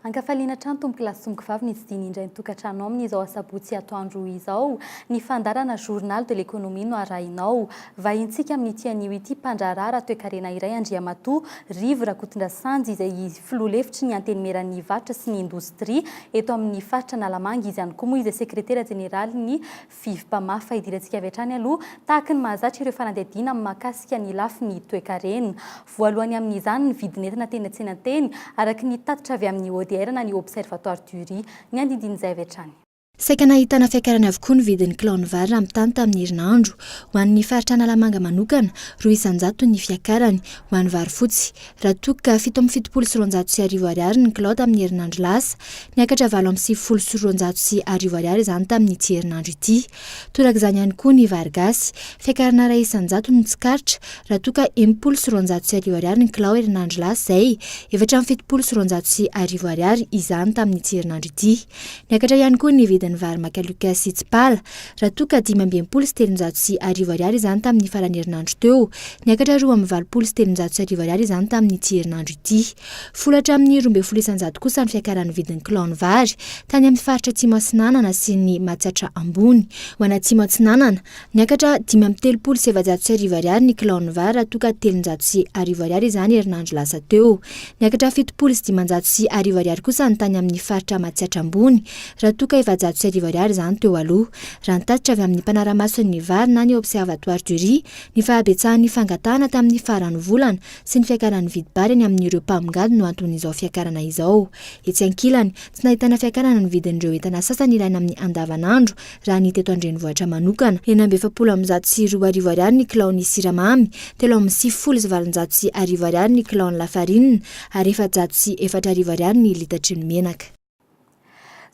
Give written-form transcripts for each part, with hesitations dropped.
Ankafaliana hatrany tompokolahy sy tompokovavy ny tsidihiny indray ny tokantrano amin'izao asabotsy atoandro izao. Ny fandaharana Journal de l'économie no arahinao. Vahintsika amin'ity anio ity mpandraharaha ara-toekarena iray Andriamatoa Rivo Rakotondrasanjy izay filoha lefitry ny Antenimieran'ny varotra sy ny indostria eto amin'ny faritra Analamanga. Izy ihany koa moa izay sekretera jeneralin'ny Fivmpama. Fa hidirantsika avy hatrany aloha, tahaka ny mahazatra ireo fanadihadiana mahakasika ny lafiny toekarena. Voalohany amin'izany ny vidin'entana teny an-tsena teny, araka ny tatitra avy amin'ny ODR na ny Observatoire du Riz. Ny andindinin'izay avy hatrany. Saika nahitana fiakarany avokoa ny vidin'ny kilaon'ny vary raha mitaha ny tamin'ny herinandro. Ho an'ny faritra Analamanga manokana, 2% ny fiakarany, ho an'ny vary fotsy. Raha toa ka 1277 ariary ny kilao tamin'ny herinandro lasa, niakatra 1298 ariary izany tamin'ity herinandro ity. Torak'izany ihany koa ny vary gasy, fiakarana 1% no tsikaritra, raha toa ka 1260 ariary ny kilao herinandro lasa izay, 1274 ariary izany tamin'ity herinandro ity. Niakatra ihany koa ny vidin'ny vary makalioka sy tsipala, raha toa ka 1365 ariary izany tamin'ny faran'ny herinandro teo. Niakatra 1382 ariary izany tamin'ity herinandro ity. Folo hatramin'ny 12% kosa ny fiakaran'ny vidin'ny kilaon'ny vary tany amin'ny faritra Atsimo Atsinanana sy ny Matsiatra Ambony. Ho an'Atsimo Atsinanana, niakatra 1435 ariary ny kilaon'ny vary raha toa ka 1300 ariary izany herinandro lasa teo. Niakatra 1570 ariary kosa ny tany amin'ny faritra Matsiatra Ambony raha toa ka 1400 ariary izany teo aloha. Raha ny tatitra avy amin'ny mpanara-maso ny vary na ny Observatoire du riz, ny fahabetsahan'ny fangatahana tamin'ny faran'ny volana sy ny fiakaran'ny vidim-bary any amin'ireo mpamongady no anton'izao fiakarana izao. Etsy ankilany, tsy nahitana fiakarana ny vidin'ireo entana sasany ilaina amin'ny andavanandro raha ny teto an-drenivohitra manokana. 2146 ariary ny kilaon'ny siramamy, 1893 ariary ny kilaon'ny lafarinina ary 404 ariary ny litatry ny menaka.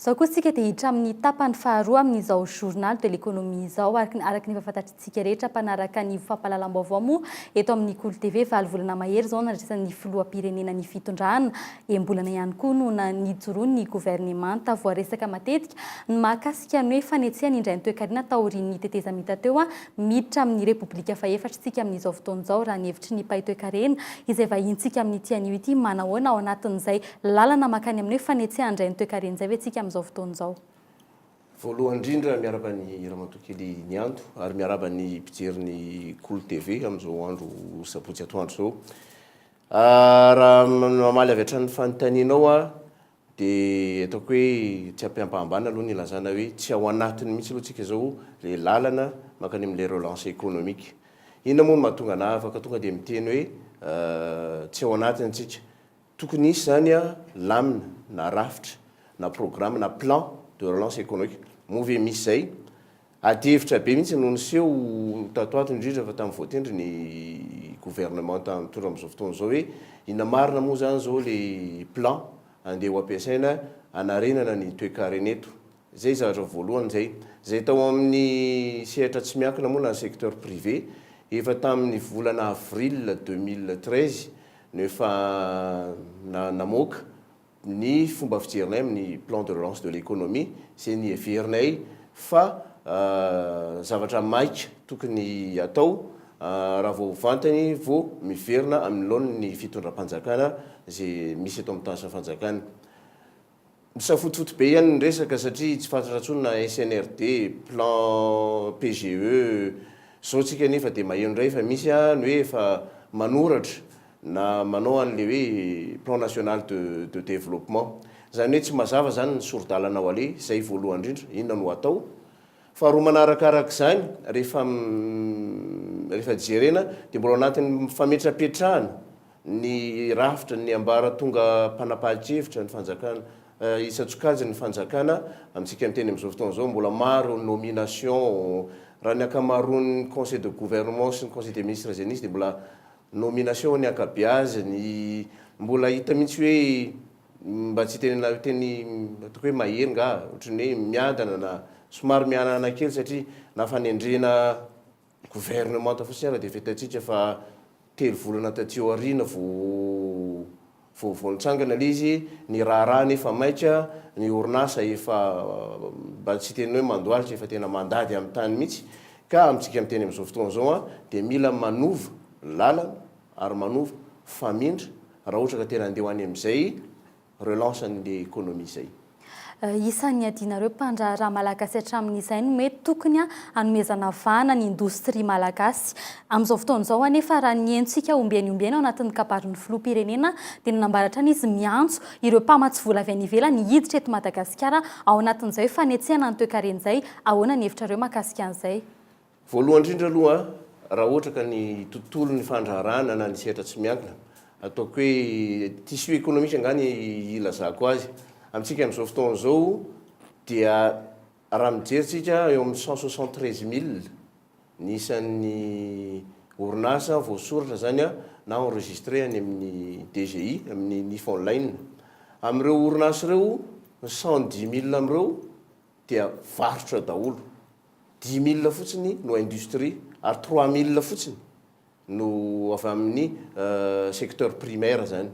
Izao kosa isika dia hiditra amin'ny tapany faharoa amin'izao Journal de l'économie izao. Araka ny efa fantatritsika rehetra mpanaraka ny fampahalalam-baovao moa eto amin'ny Kolo TV, valo volana mahery izao nandraisan'ny filoham-pirenena ny fitondrana. Enim-bolana ihany koa no nijoroan'ny governemanta. Voaresaka matetika ny mahakasika ny hoe fanetsehana indray ny toekarena taorian'ny tetezamita teo. Miditra amin'ny Repoblika fahefatra isika amin'izao fotoana izao raha ny hevitry ny mpahay toekarena izay vahintsika amin'ity anio ity. Manahoana ao anatin'izay lalana mankany amin'ny hoe fanetsehan-dray ny toekarena izay ve tsika amin'izao fotoana izao? Voalohany indrindra miarahaba an'i Ramatoa Kely Nianto ary miarahaba ny mpijery ny Kolo TV amin'izao andro sabotsy atoandro izao. Raha mamaly avy hatrany ny fanontanianao aho dia ataoko hoe tsy ampiampahambana aloha ny ilazana hoe tsy ao anatiny mihitsy aloha tsika izao ilay lalana mankany amin'ilay relance économique. Inona moa no mahatonga anah afaka tonga dia miteny hoe tsy ao anatiny tsika? Tokony hisy izany lamina na rafitra na programme na plan de relance économique. Moa ve misy izay? Adihevitra be mihitsy no niseho tato ato indrindra fa tamin'ny voatendry ny gouvernemanta mitondra amin'izao fotoana izao hoe inona marina moa izany izao ilay plan andeha ho ampiasaina hanarenana ny toekarena eto. Izay zavatra voalohany izay. Izay tao amin'ny sehatra tsy miankina moa na ny secteur privé efa tamin'ny volana avril 2013 no efa namoaka ny fomba fijerinay amin'ny plan de relance de l'économie izay niheverinay fa zavatra maika tokony hatao raha vao vantany vao miverina amin'ny laoniny ny fitondram-panjakana izay misy eto amin'ny tany sy ny fanjakana. Misafotofoto be ihany ny resaka satria tsy fantatra intsony na SNRD, plan PGE, zao tsika anefa dia maheno indray fa misy ny hoe efa manoratra na manao an'ilay hoe plan national de de développement. Izany hoe tsy mazava izany ny sori-dalana ho aleha, izay voalohany indrindra, inona no atao. Faharoa manarakarak'izany, rehefa rehefa jerena dia mbola ao anatin'ny fametrapetrahana ny rafitra, ny ambaratongam-panapahan-kevitra, ny fanjakana, isan-tsokajiny ny fanjakana, amintsika miteny amin'izao fotoana izao, mbola maro ny nomination, raha ny ankamaroan'ny conseil de gouvernement sy ny conseil des ministres izay nisy dia mbola nomination ny ankabeaziny, mbola hita mihitsy hoe mba tsy hitenenana teny ataoko hoe mahery nga, ohatran'ny hoe miadana na somary mihanahana kely satria na fanendrena gouvernemanta fotsiny ara dia efa hitantsika fa telo volana taty aoriana vao vao vao nitsangana ilay izy, ny raharaha nefa maika, ny orinasa efa mba tsy hiteny hoe mandohalika efa tena mandady amin'ny tany mihitsy, ka amintsika miteny amin'izao fotoana izao an dia mila manova lalana ary manova famindra raha ohatra ka tena handeha ho any amin'izay. relance an'le économie zay. Isan'ny adinareo mpandraharaha malagasy hatramin'izay no mety tokony hanomezana vahana ny indostria malagasy. Amin'izao fotoana izao anefa raha ny henontsika ombieny ombieny ao anatin'ny kabarin'ny filoham-pirenena dia nanambara hatrany izy miantso ireo mpamatsy vola avy any ivelany hiditra eto Madagasikara ao anatin'izay fanetsehana ny toekarena izay. Ahoana ny hevitrareo mahakasika an'izay? Voalohany indrindra aloha, raha ohatra ka ny tontolon'ny fandraharahana na ny sehatra tsy miankina, ataoko hoe tissu économique angaha ny ilazako azy, amintsika amin'izao fotoana izao dia raha mijery tsika eo amin'ny 173 mille ny isan'ny orinasa voasoratra zany na enregistré any amin'ny DGI, amin'ny NIF online. Amin'ireo orinasa ireo, 110 mille amin'ireo dia varotra daholo. 10 mille fotsiny no industrie ary 3000 fotsiny no avy amin'ny secteur primaire zany.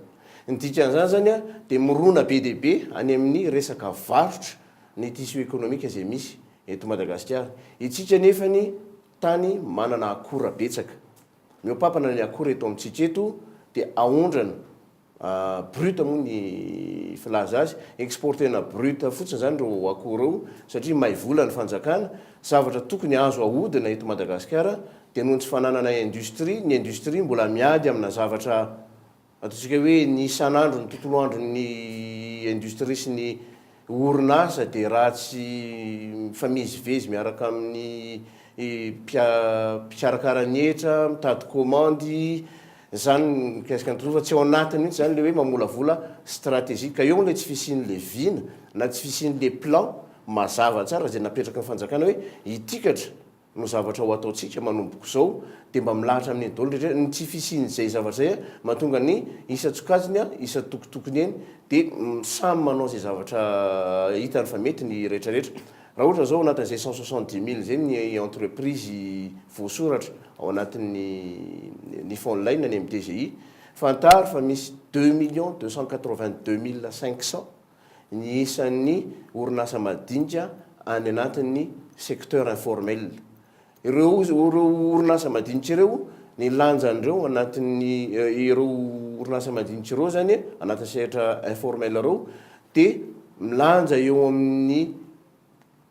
Ny dikan'izany zany dia mirona be dia be any amin'ny resaka varotra ny tissu économique izay misy eto Madagasikara. Itsika nefany tany manana akora betsaka. Mihoa-pampana ny akora eto amintsika eto dia aondrana brut moa ny filaza azy, exporter-na brut fotsiny zany ireo akora ireo satria may vola ny fanjakana. Zavatra tokony azo ahodina eto Madagasikara dia noho ny tsy fananana industrie, ny industrie mbola miady amina zavatra ataontsika hoe ny isan'andro, ny tontolo andron'ny industrie sy ny orinasa dia raha tsy mifamezivezy miaraka amin'ny mpikarakara ny hetra, mitady commande, zany mikasika ny tontolo fa tsy ao anatiny mihitsy zany le hoe mamolavola stratégie. Ka eo le tsy fisian'le vina na tsy fisian'le plan mazava tsara izay napetraky ny fanjakana hoe hitikatra no zavatra ho ataontsika manomboka izao dia mba milahatra amin'iny daholo rehetra. Ny tsy fisian'izay zavatra izay mahatonga ny isan-tsokajiny, isan-tokotokony eny dia samy manao izay zavatra hitany fa mety ny rehetrarehetra. Raha ohatra izao ao anatin'izay 170 mille izay ny entreprise voasoratra ao anatin'ny NIF online any amin'ny DGI, fantaro fa misy 2 282 500 ny isan'ny orinasa madinika any anatin'ny secteur informel. Ireo orinasa madinika ireo, ny lanjan'ireo anatin'ny ireo orinasa madinika ireo zany anatin'ny sehatra informel ireo dia milanja eo amin'ny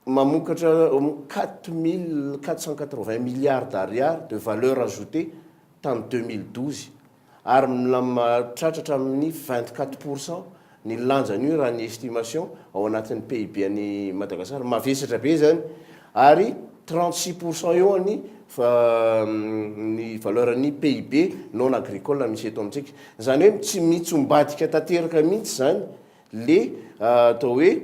mamokatra 4480 milliards d'ariary de valeur ajoutée tamin'ny 2012 ary mahatratra hatramin'ny 24 % ny lanjan'io raha ny estimation ao anatin'ny PIB any Madagasikara. Mavesatra be zany ary 36 % eo ny ny valeur ny PIB non agricole misy eto amintsika. Zany hoe tsy mitsombadika tanteraka mihitsy zany le atao hoe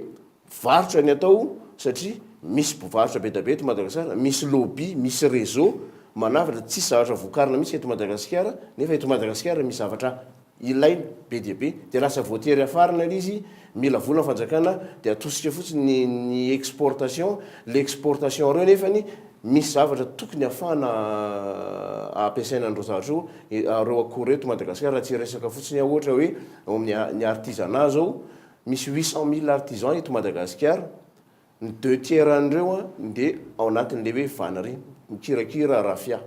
varotra ny atao satria misy mpivarotra be dia be eto Madagasikara, misy lobby, misy réseau manavatra, tsisy zavatra vokarina mihitsy eto Madagasikara nefa eto Madagasikara misy zavatra ilaina be dia be dia lasa voatery hafarana ilay izy, mila vola ny fanjakana dia atosika fotsiny ny exportation, le exportation ireo nefany misy zavatra tokony ahafahana ampiasaina an'ireo zavatra ireo, ireo akora eto Madagasikara raha tsy hiresaka fotsiny aho ohatra hoe ao amin'ny ny artisanat zao misy 800 000 artisans eto Madagasikara, ny deux tiers an'ireo dia ao anatin'ilay hoe vannerie, mikirakira rafia.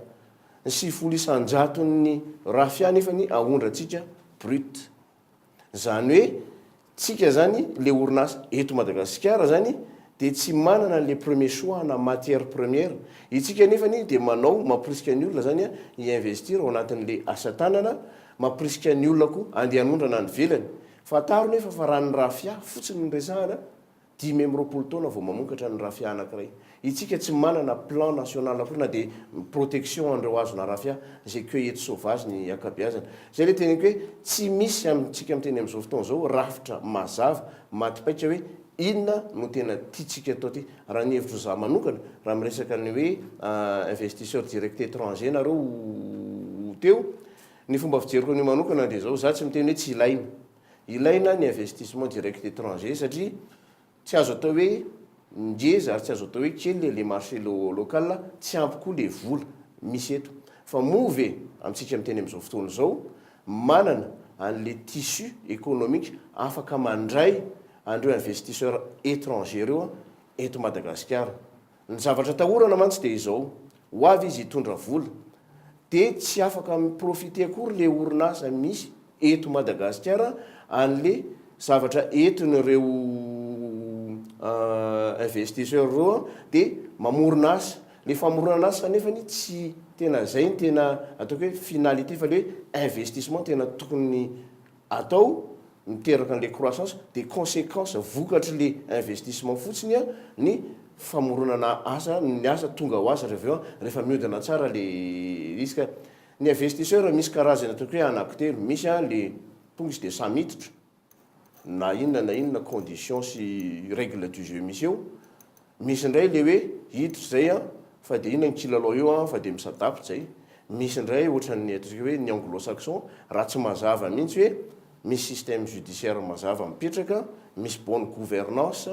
Ny 90 isan-jaton'ny rafia nefany aondrantsika brut. Zany hoe tsika zany le orinasa eto Madagasikara zany dia tsy manana an'le premier choix na matière première. Itsika nefany dia manao mamporisika ny olona zany hi-investir ao anatin'le asa tanana, mamporisika ny olona koa andeha hanondrana any ivelany. Fantaro nefa fa raha ny rafia fotsiny no resahana, 25 taona vao mamokatra ny rafia anankiray. Itsika tsy manana plan national akory na dia protection an'ireo hazona rafia izay cueillette sauvage ny ankabeazana. Zay le teneniko hoe tsy misy amintsika miteny amin'izao fotoana izao rafitra mazava maty paika hoe inona no tena tiantsika atao ty. Raha ny hevitro za manokana, raha miresaka ny hoe investisseur direct étranger nareo teo, ny fomba fijeriko an'io manokana dia zao, za tsy miteny hoe tsy ilaina. Ilaina ny investissement direct étranger satria tsy azo atao hoe ngeza ary tsy azo atao hoe kely le marché local, tsy ampy koa le vola misy eto. Fa moa ve amintsika miteny amin'izao fotoana izao manana an'le tissu économique afaka mandray an'ireo investisseur étranger ireo eto Madagasikara? Ny zavatra atahorana mantsy dia izao, ho avy izy hitondra vola dia tsy afaka mi-profiter akory le orinasa misy eto Madagasikara an'le. zavatra entin'ireo investisseurs ireo dia mamorona asa. Le famoronana asa nefany tsy tena zay ny tena ataoko hoe finalité fa le hoe investissement tena tokony atao miteraka an'le croissance de conséquence vokatry le investissement fotsiny ny famoronana asa, ny asa tonga ho azy rehefa avy eo rehefa mihodina tsara le izy ka ny investisseur misy karazany ataoko hoe anankitelo, misy le tonga izy de samy miditra na inona na inona condition sy règle du jeu misy eo, misy indray le hoe hiditra zay an fa de inona ny kilalao eo an fa de mi-s'adapte zay, misy indray ohatran'ny ataontsika hoe ny anglo-saxon raha tsy mazava mihitsy hoe misy système judiciaire mazava mipetraka, misy bonne gouvernance,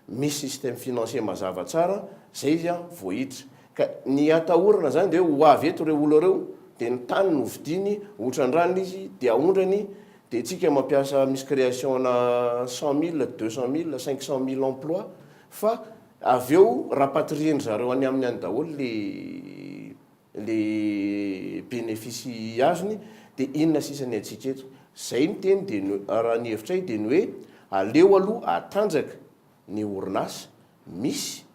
misy système financier mazava tsara, zay izy an vao hiditra. Ka ny atahorana zany de hoe ho avy eto ireo olona ireo de ny tany no vidiany, hotrandrahana izy de aondrany, de tsika mampiasa misy création ana 100 000, 200 000, 500 000 emplois fa avy eo rapatrier-ndry zareo any aminy any daholo le bénéfice azony de inona sisa ny antsika eto. Zay ny teny de raha ny hevitray de ny hoe aleo aloha atanjaka ny orinasa misy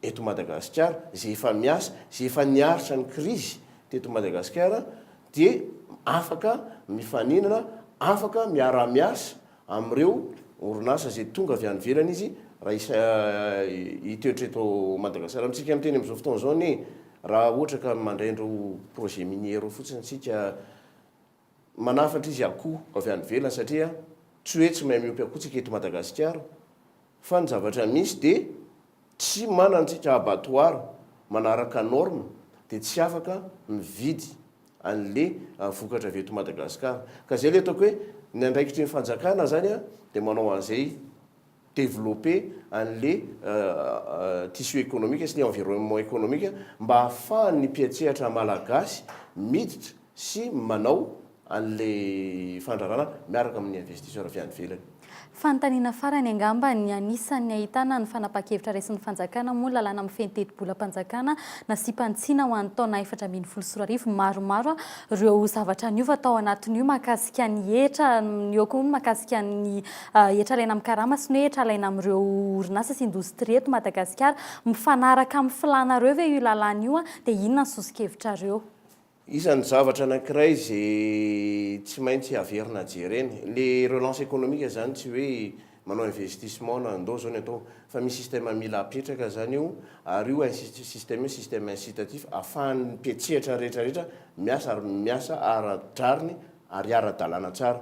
eto Madagasikara zay efa miasa, zay efa niaritra ny krizy teto Madagasikara de afaka mifaninana, afaka miara-miasa amin'ireo orinasa zay tonga avy any ivelany izy raha isa hitoetra eto Madagasikara. Amintsika miteny amin'izao fotoana izao anie raha ohatra ka mandray an'ireo projet minier ireo fotsiny tsika, manafatra izy akoho avy any ivelany satria tsy hoe tsy mahay miompy akoho tsika eto Madagasikara fa ny zavatra misy de tsy manana tsika abattoir manaraka norme de tsy afaka mividy an'le vokatra avy eto Madagasikara. Ka zay le ataoko hoe ny andraikitry ny fanjakana zany a de manao an'izay développer an'le tissu économique sy ny environnement économique mba ahafahan'ny mpiantsehatra malagasy miditra sy manao an'le fandraharahana miaraka amin'ny investisseur avy any ivelany. Fanontaniana farany angamba, ny anisan'ny ahitana ny fanapahan-kevitra raisin'ny fanjakana moa ny lalàna mifehy ny tetibolam-panjakana nasiam-panitsiana ho an'ny taona 2014. Maromaro ireo zavatra niova tao anatin'io mahakasika ny hetra, eo koa ny mahakasika ny hetra alaina amin'ny karama sy ny hoe hetra alaina amin'ireo orinasa sy indostria eto Madagasikara. Mifanaraka amin'ny filanareo ve io lalàna io dia inona ny soso-kevitrareo? Isan'ny zavatra anankiray izay tsy maintsy averina jerena, le relance économique zany tsy hoe manao investissement na andao zao ny atao fa misy système mila apetraka zany io ary io système io système incitatif ahafahan'ny mpiantsehatra rehetra rehetra miasa ary miasa ara-drariny ary ara-dalàna tsara.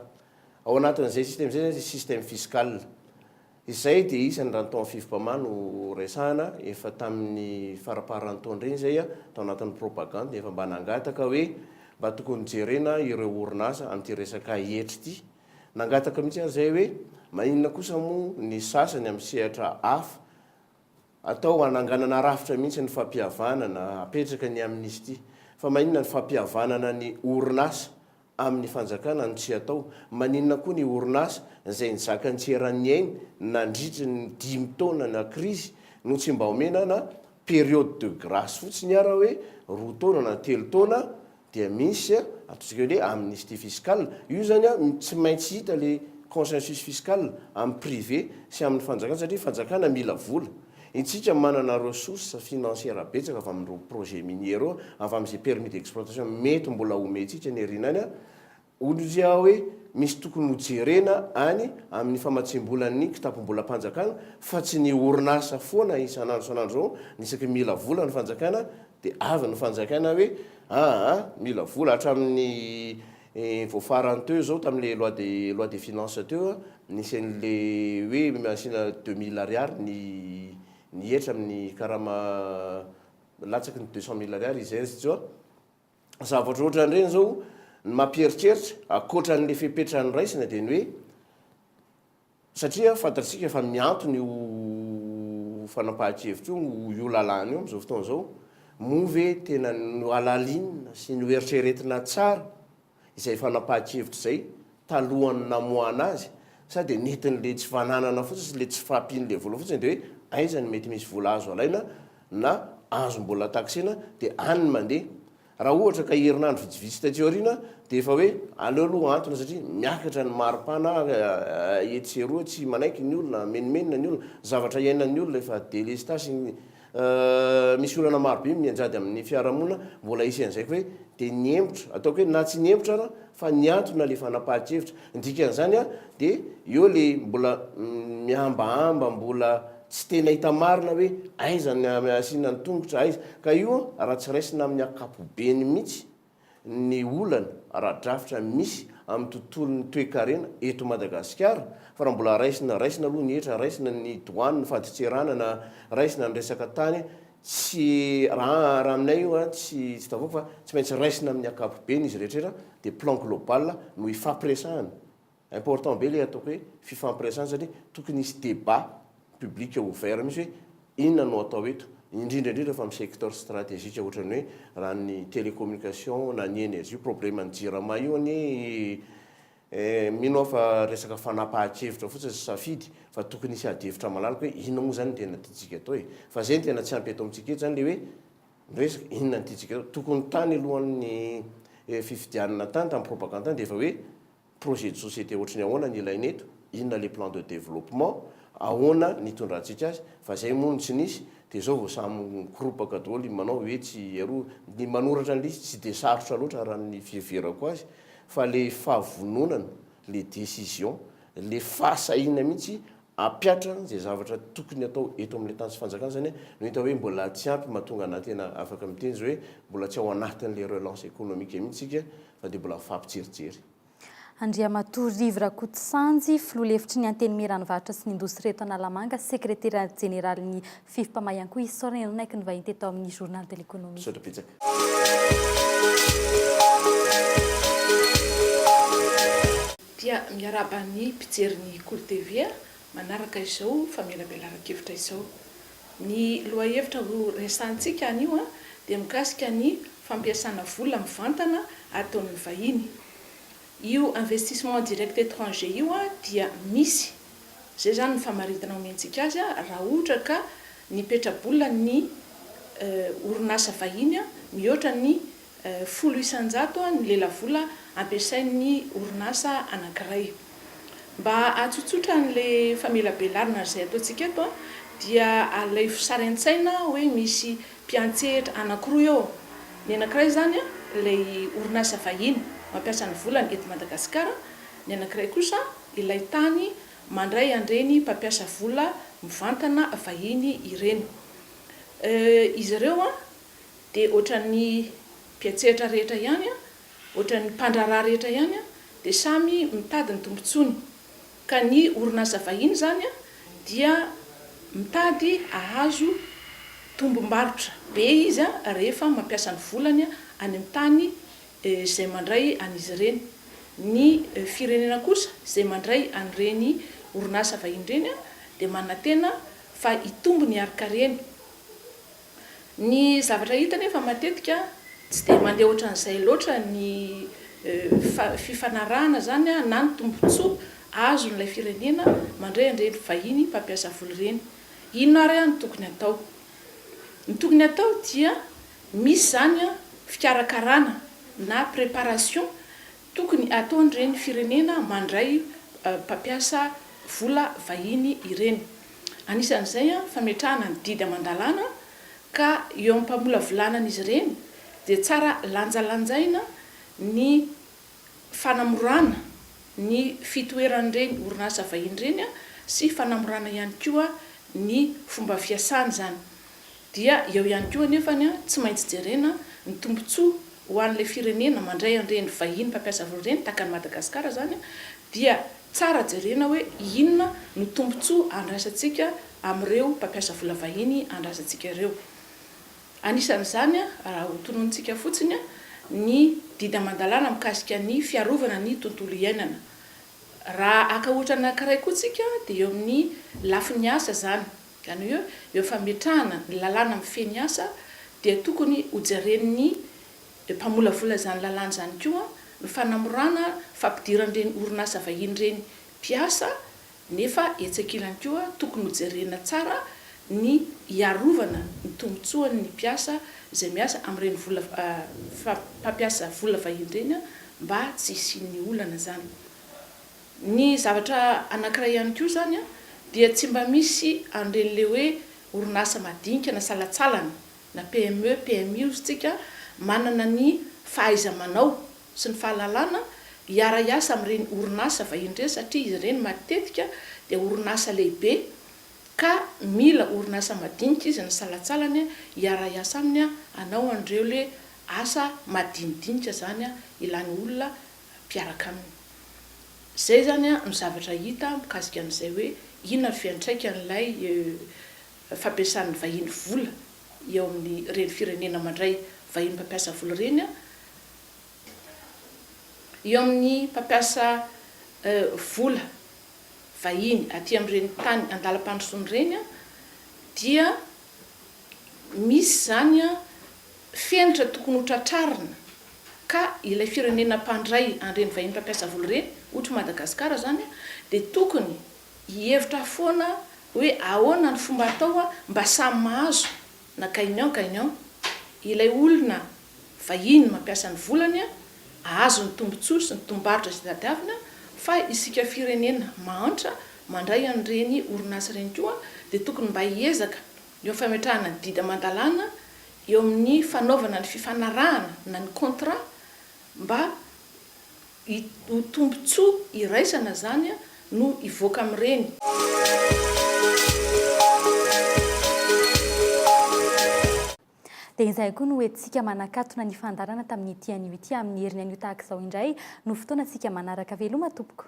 Ao anatin'izay système izay zany système fiscal. Izay dia isany raha ny tao amin'ny Fivmpama no resahana, efa tamin'ny faramparan'ny taona ireny izay tao anatin'ny propagande efa mba nangataka hoe mba tokony jerena ireo orinasa amin'ity resaka hetra ity. Nangataka mihitsy ary izay hoe maninona kosa moa ny sasany amin'ny sehatra hafa atao hananganana rafitra mihitsy ny fampihavanana, apetraka ny amnistie fa maninona ny fampihavanana ny orinasa amin'ny fanjakana no tsy atao? Maninona koa ny orinasa izay nizaka ny tsy eran'ny ainy nandritry ny dimy taona na krizy no tsy mba omena na période de grâce fotsiny ara hoe roa taona na telo taona dia misy ataontsika hoe amnistie fiscale? Io zany tsy maintsy hita le consensus fiscal amin'ny privé sy amin'ny fanjakana satria fanjakana mila vola. Intsika manana ressources financières betsaka avy amin'ireo projets miniers ireo, avy amin'izay permis d'exploitation mety mbola omentsika any aoriana any, hoy aho hoe misy tokony ho jerena any amin'ny famatsiam-bolan'ny kitapom-bolam-panjakana fa tsy ny orinasa foana isan'andro isan'andro izao, ny isaky ny mila vola ny fanjakana dia avy ny fanjakana hoe aa mila vola hatramin'ny vao farany teo izao tamin'ilay loi de loi des finances teo nisy an'le hoe asiana 2000 ariary ny ny hetra amin'ny karama latsaky ny 200 000 ariary izay ry zao. Zavatra ohatran'ireny izao ny mampieritreritra ankoatran'le fepetra noraisina dia ny hoe satria fantatsika fa miantona io fanapahan-kevitra io, io lalàna io amin'izao fotoana izao, moa ve tena nohalalinina sy noeritreretina tsara izay fanapahan-kevitra izay talohan'ny namoahana azy sa dia nentin'ilay tsy fananana fotsiny sy ilay tsy fahampian'ilay vola fotsiny dia hoe aiza no mety misy vola azo alaina na azo mbola taxena dia any no mandeha. Raha ohatra ka herinandro vitsivitsy taty aoriana dia efa hoe aleo aloha antona satria miakatra ny maripana etsy sy eroa, tsy manaiky ny olona, menomenona ny olona, zavatra iainan'ny olona efa delestazy, misy olana marobe mianjady amin'ny fiarahamonina, mbola hisy an'izay koa hoe dia nihemotra, ataoko hoe na tsy nihemotra ara fa niantona ilay fanapahan-kevitra. Ny dikan'izany dia eo ilay mbola mihambahamba, mbola tsy tena hita marina hoe aiza ny asiana ny tongotra, aiza. Ka io raha tsy raisina amin'ny ankapobeny mihitsy ny olana ara-drafitra misy amin'ny tontolon'ny toekarena eto Madagasikara, fa raha mbola raisina, raisina aloha ny hetra, raisina ny douane, ny fadintseranana, raisina ny resaka tany, tsy, raha raha aminay io tsy tsy tavoaka fa tsy maintsy raisina amin'ny ankapobeny izy rehetra rehetra dia plan global no ifampiresahana. Important be ilay ataoko hoe fifampiresahana satria tokony hisy débat public ouvert mihitsy hoe inona no atao eto, indrindra indrindra fa amin'ny secteur stratégique ohatran'ny hoe raha ny télécommunication na ny énergie, problème ny jirama io anie mino aho fa resaka fanapahan-kevitra fotsiny sy safidy fa tokony hisy adihevitra malalaka hoe inona moa izany no tena tiantsika atao e! Fa izay no tena tsy ampy eto amintsika eto izany ilay hoe miresaka inona no tiantsika atao, tokony tany alohan'ny fifidianana tany tamin'ny propagande tany dia efa hoe Projet de société ohatry ny ahoana ny ilaina eto, inona le plan de développement, ahoana ny hitondrantsika azy, fa zay moa no tsy nisy, de zao vao samy mikoropaka daholo manao etsy eroa, ny manoratra an'le izy tsy de sarotra loatra raha ny fiheverako azy, fa le fahavononana, le décision, le fahasahiana mihitsy hampiatra zay zavatra tokony atao eto amin'le tany sy fanjakana zany no hita hoe mbola tsy ampy mahatonga anah tena afaka miteny zao hoe mbola tsy ao anatin'le relance économique mihitsy tsika fa dia mbola mifampijerijery. Andriamatoa Rivo Rakotosanjy, Filoha lefitry ny Antenimieran'ny Varotra sy ny Indostria eto Analamanga, Sekretera Jeneralin'ny Fivmpama ihany koa, isaorana ianao naiky nivahiny teto amin'ny Journal de l'économie. Misaotra betsaka. Dia miarahaba ny mpijery ny Kolo TV manaraka izao famelabelaran-kevitra izao. Ny lohahevitra ho resahantsika anio dia mikasika ny fampiasana vola mivantana ataon'ny vahiny. Io investissement direct étranger io dia misy, izay izany ny famaritana omentsika azy, raha ohatra ka ny petrabolan'ny orinasa vahiny mihoatra ny 10% ny lelavola ampiasain'ny orinasa anankiray. Mba hahatsotsotra an'ilay famelabelarana izay ataontsika eto dia alaivo sary an-tsaina hoe misy mpiantsehatra anankiroa eo. Ny anankiray izany ilay orinasa vahiny mampiasa ny volany eto Madagasikara, ny anankiray kosa ilay tany mandray an'ireny mpampiasa vola mivantana vahiny ireny. Izy ireo dia ohatran'ny mpiantsehatra rehetra ihany, ohatran'ny mpandraharaha rehetra ihany dia samy mitady ny tombontsoany. Ka ny orinasa vahiny izany dia mitady hahazo tombom-barotra be izy rehefa mampiasa ny volany any amin'ny tany izay mandray an'izy ireny. Ny firenena kosa izay mandray an'ireny orinasa vahiny ireny dia manantena fa hitombo ny harin-kareny. Ny zavatra hita anefa matetika tsy dia mandeha ohatran'izay loatra ny fifanarahana izany na ny tombontsoa azon'ilay firenena mandray an'ireny vahiny mpampiasa vola ireny. Inona ary no tokony hatao? Ny tokony hatao dia misy izany fikarakarana na préparation Tokony ataon'ireny firenena mandray mpampiasa vola vahiny ireny. Anisan'izay fametrahana ny didy aman-dalàna ka eo am-pamolavolana an'izy ireny dia tsara lanjalanjaina ny fanamorana ny fitoeran'ireny orinasa vahiny ireny sy fanamorana ihany koa ny fomba fiasany izany. Dia eo ihany koa anefa tsy maintsy jerena ny tombontsoa ho an'ilay firenena mandray an'ireny vahiny mpampiasa vola ireny, tahaka an'i Madagasikara izany, dia tsara jerena hoe inona no tombontsoa andraisantsika amin'ireo mpampiasa vola vahiny andraisantsika ireo. Anisan'izany, raha ho tononintsika fotsiny, ny didy aman-dalàna mikasika ny fiarovana ny tontolo iainana. Raha haka ohatra anankiray koa tsika dia eo amin'ny lafiny asa izany. Izany hoe eo fametrahana ny lalàna mifehy ny asa dia tokony hojeren'ny mpamolavola izany lalàna izany koa ny fanamorana fampidiran'ireny orinasa vahiny ireny mpiasa nefa etsy ankilany koa tokony hojerena tsara ny hiarovana ny tombontsoan'ny mpiasa izay miasa amin'ireny vola mpampiasa vola vahiny ireny mba tsy hisian'ny olana izany. Ny zavatra anankiray ihany koa izany dia tsy mba misy an'ireny le hoe orinasa madinika na salantsalany na PME, PMI hozy tsika manana ny fahaiza-manao sy ny fahalalana hiara-hiasa amin'ireny orinasa vahiny ireny satria izy ireny matetika dia orinasa lehibe ka mila orinasa madinika izy ny salantsalany hiara-hiasa aminy hanao an'ireo le asa madinidinika izany ilany olona mpiaraka aminy. Izay izany no zavatra hita mikasika an'izay hoe inona ny fiantraikan'ilay fampiasan'ny vahiny vola eo amin'ireny firenena mandray vahiny mpampiasa vola ireny. Eo amin'ny mpampiasa vola vahiny aty amin'ireny tany andalam-pandrosoana ireny dia misy izany fenitra tokony ho tratrarina ka ilay firenena mpandray an'ireny vahiny mpampiasa vola ireny, ohatry Madagasikara izany, dia tokony hihevitra foana hoe ahoana ny fomba atao mba samy mahazo na gagnant gagnant ilay olona vahiny mampiasa ny volany ahazo ny tombotsoa sy ny tombarotra izay tadiavina fa isika firenena mahantra mandray an'ireny orinasa ireny koa dia tokony mba hiezaka eo amin'ny fametrahana ny didy aman-dalàna eo amin'ny fanaovana ny fifanarahana na ny contrat mba ho tombontsoa iraisana izany no hivoaka amin'ireny. Dia izay koa no entintsika manakatona ny fandaharana tamin'ity anio ity. Amin'ny heriny anio tahaka izao indray no fotoanantsika manaraka. Veloma tompoko.